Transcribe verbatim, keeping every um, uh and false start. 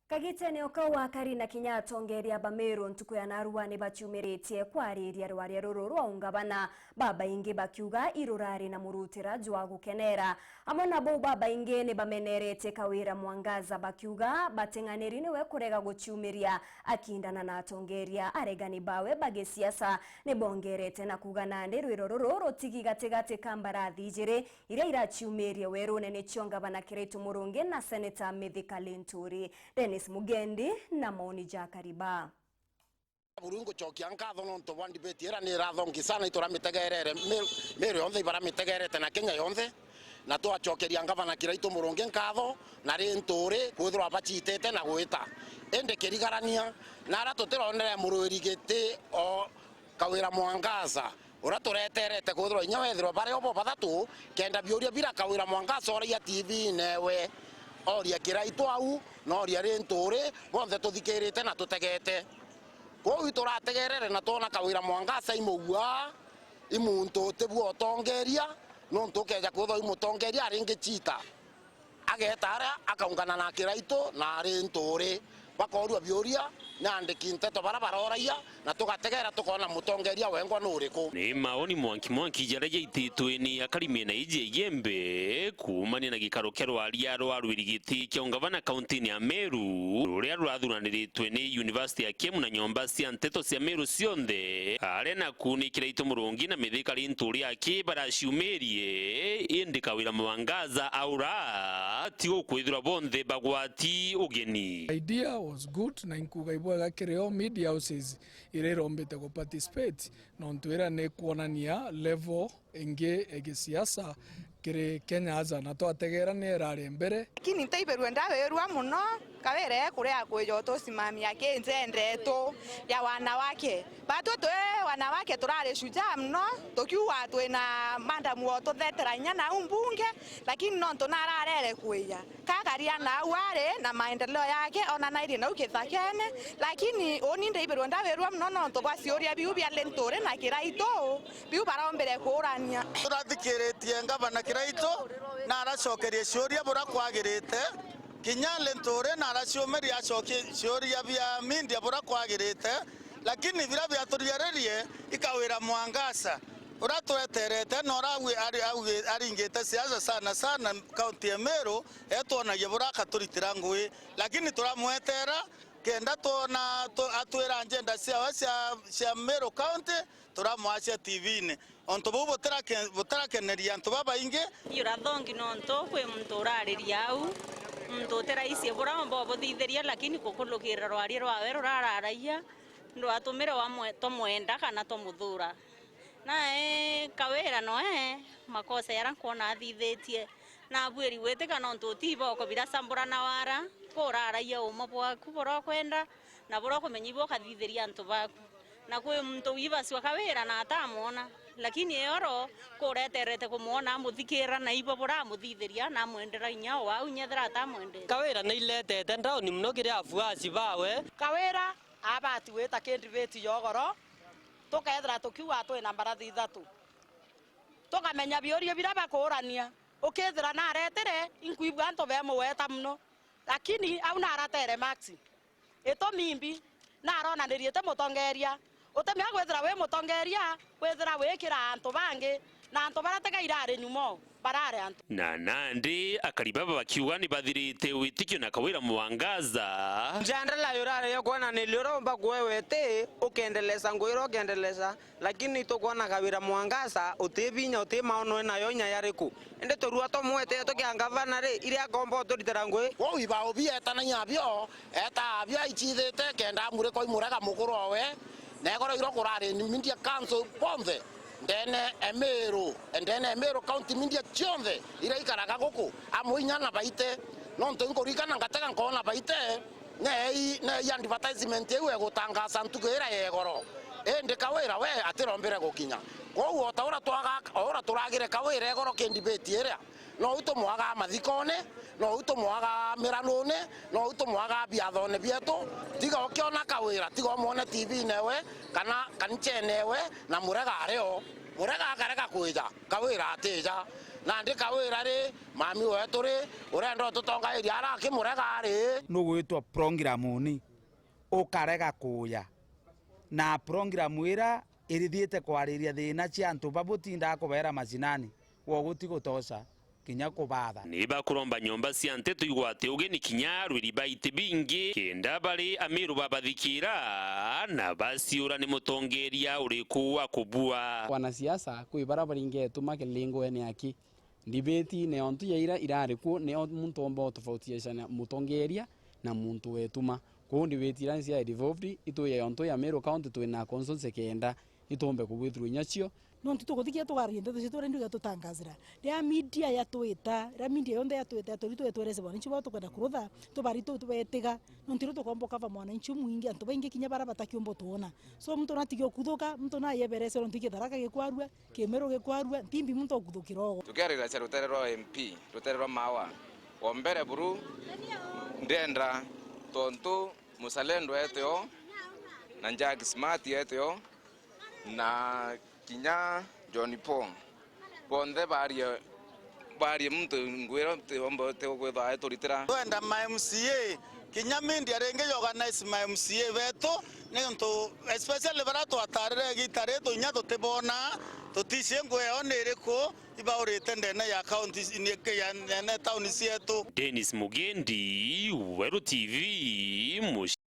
Kagitene o kau akari na kinya atongeria ba Meru ntuku ya narua ni baciumiritie kwariria rwaria ruru rwa ungavana, babaingi bakiuga irurari na murutira jwa gukenera. Amwe na bau babaingi ni bameneretie Kawira Mwangaza bakiuga bateng'aniri niwe kurega guciumiria akindana na atongeria aregani bawe ba gisiasa. Ni bongerete na kuuga nandi rwiro ruru rutigi gatigati ka mbarathi ijiri iria iraciumirie werune nicio ngavana Kiraitu Murungi na seneta Mithika Linturi. Dennis Mugendi na maoni ja Kariba. Buru ngucokia nkatho nontu bwa debate ira ni irathongi sana, ituramitegerere, Meru, Meru yonthe ibaramitegerete na Kenya yonthe, na twacokeria ngavana Kiraitu Murungi nkatho na Linturi kwithirwa bacitite na gwita. Indi kirigarania, na ara tutironere murwiri giti o Kawira Mwangaza, uria tureterete kwithirwa inya wethirwa bari o bo bathatu, kenda biuria bira Kawira Mwangaza oragia T V-ine ewe, oria Kiraitu au, na oria Linturi, bonthe tuthikirite na tutegete. Kwou iturategerere na twona Kawira Mwangaza imugua, i muntu utibua utongeria, nontu ukeja kwithirwa i mutongeria aringi chita. Ageta aria akaungana na Kiraitu na Linturi, bakoorua biuria ni andiki nteto bara baroragia, na tugategera tukoona mutongeria wengwa ni uriku. Ni maoni mwanki mwanki jaria jaititwe ni akari miena iji ya Igembe kuumania na gikaro kia rwaria rwa rwirigiti kia ungavana kauntini ya Meru, ruria rurathuraniritwe ni University ya Kiemu na nyomba cia nteto cia Meru cionthe, aria naku ni Kiraitu Murungi na Mithika Linturi aki baraciumirie, indi Kawira Mwangaza aura, ti gukwithirwa bonthe bagwati ugeni. Idea was good, na inkuuga ibwega kiri o media houses iria irombite gu participate, nontu ira ni kwonania level ingi ya gisiasa kiri Kenya aja, na twategera ni irari mbere. Lakini ntaibirue ndawirua muno, Kawira e kuria kwija utusimamia ki njendetu ya wanawake. Batwi twi wanawake turari shujaa muno, tukiuga twina madam wa ututhetera inya nau mbunge, lakini nontu nararere kwija. Kagaria nau ari na maendeleo yake, onanairie nau kithakene, lakini uni ndaibirwe ndawirua muno nontu bwa ciuria biu bia Linturi na Kiraitu, biu barombire kuurania. Turathikiritie ngavana Kiraitu na aracokerie ciuria buria kwagirite, kinya Linturi na araciumiria acokie ciuria bia media buria kwagirite, lakini biria biaturiaririe i Kawira Mwangaza, uria tweterete na uria awi-, ari-, awi-, aringite siasa sana sana kaunti ya Meru, etwonagia buria akaturitira ngui, lakini turamwetera kenda twona tu-, atwira agenda ciawe cia, cia Meru County, turamwacia T V-ini. Untu buu butirake-, butirakeneria antu babaingi. Urathongi nontu kwi muntu urariria au, muntu utiraisi buria umba ubuthithiria, lakini gukulukirira rwaria rwawe rurararagia, ndwatumire wamwe-, twamwenda kana twamuthuura. Nae Kawira noe makosa jaria nkwona athithitie, na abuiri gwitika nontu utiba ukubira sambura na wara, kuraragia uuma bwaku buria ukwenda na buria ukumenya ibo ukathithiria antu baku. Na kwi muntu wibacua Kawira na atamwona, lakini eoro kureterete kumwona amuthikira na ibo buria amuthithiria na amwendera inya o au inya ethira atamwendete. Kawira ni iletete ndauni mono kiri afuasi bawe. Kawira abati gwita kindibeti ya ugoro, tukethira tukiuga twina mbarathi ithatu, tukamenya biuria biria bakuurania. Ukethira naretire, inkwigua antu bemugweta mono, lakini au naratere max. Itumi imbi, naronanirie ti mutongeria. Utimenya kwithira wi mutongeria, kwithira wikira antu bangi, na antu baria tiga irari nyuma o. Barare antu. Na nandi akari baba bakiuga ni bathirite witikio na Kawira Mwangaza. Njandela yurare yo kwonaniria uria umba kuewa iti, ukendeleza ngui iria ukendeleza, lakini tukwona Kawira Mwangaza uti binya, uti maono enayo inya yariku. Indi turua tumwete tukia ngavana ri, iria akomba uturitira ngui. Kwou ibao bietanagia abio, eta abio aicithite kenda amurikwa imurega mukuru owe, na igoro iro kurari media council bonthe. Ndene Emiru, ndene Emiru County media cionthe iria ikaraga guku, amwe inya na baite, nontu inkuririkana ngatega nkoona baite, nei, nei advertisement iu egutangaza ntuku iria ya igoro. Indi Kawira we atirombire gukinya. Kwou o ta uria twaga-, o uria turagire Kawira igoro ki debate iria, nou tumwagaa mathikone, nou tumwagaa miranune, nou tumwagaa biathone bietu. Tiga ukiona Kawira, tiga umwone T V-ine ewe, kana kanichene ewe, na Murega ari o. Murega akarega kwija, Kawira atija. Nandi kawira ri, mami wetu ri, urenda ututongairia ara akimurega ari? Nugwitwa programuni ukarega kuya, na programu ira irithiite kwariria thina cia antu babutindaa kubera macinani, wo guti gutoca kinya kubatha. Ni bakuromba nyomba cia nteto igwate ugeni kinya arwiri ba iti bingi, kenda bari Amiru babathikira na baciura ni mutongeria uriku wa kubua. Wanasiasa kwi bara baringe etuma kilingwene aki. Ndibeti neontu ya ira irari kuo, nio muntu omba utofautisha mutongeria na muntu wetuma. Kwou ndibeti ira cia devolved, itwi ya yontu ya Meru County twina constituency kenda, itumbe kubwithirwa inya cio. Nontu tuguthikia tugaria ndeto cietu uria ndiuga tutangazira. Riria media yatwita, riria media yonthe yatwita, yatwiri tuge twerese mwananchi bao tukwenda kurutha, tubari tu tubetiga. Nontu irio tukomba ukava mwananchi umwingi, antu baingi kinya bara batakiumba twona. So muntu natiga ukuthuka, muntu nayeberese nontu ikitharaka gikwarua, Kimeru gikwarua, ntimbi muntu ukuthukira ogo. Tukiarira cia rutere rwa M P, rutere rwa Mawa, wa mbere buru, ndenda tontu Muzalendo eteo, na Jack Smart eteo, na kinya John Paul, bonthe barie, barie muntu ngwira tiomba tikwithwa aturitira. Twenda ma M C A, kinya media ringi ya organize ma M C A betu, niuntu especially bara twatarire igita ritu inya tutibona, tuticiengu yao ni iriku, ibaurite ndene ya county, ya ndene town cietu. Dennis Mugendi, Weru T V, Muci.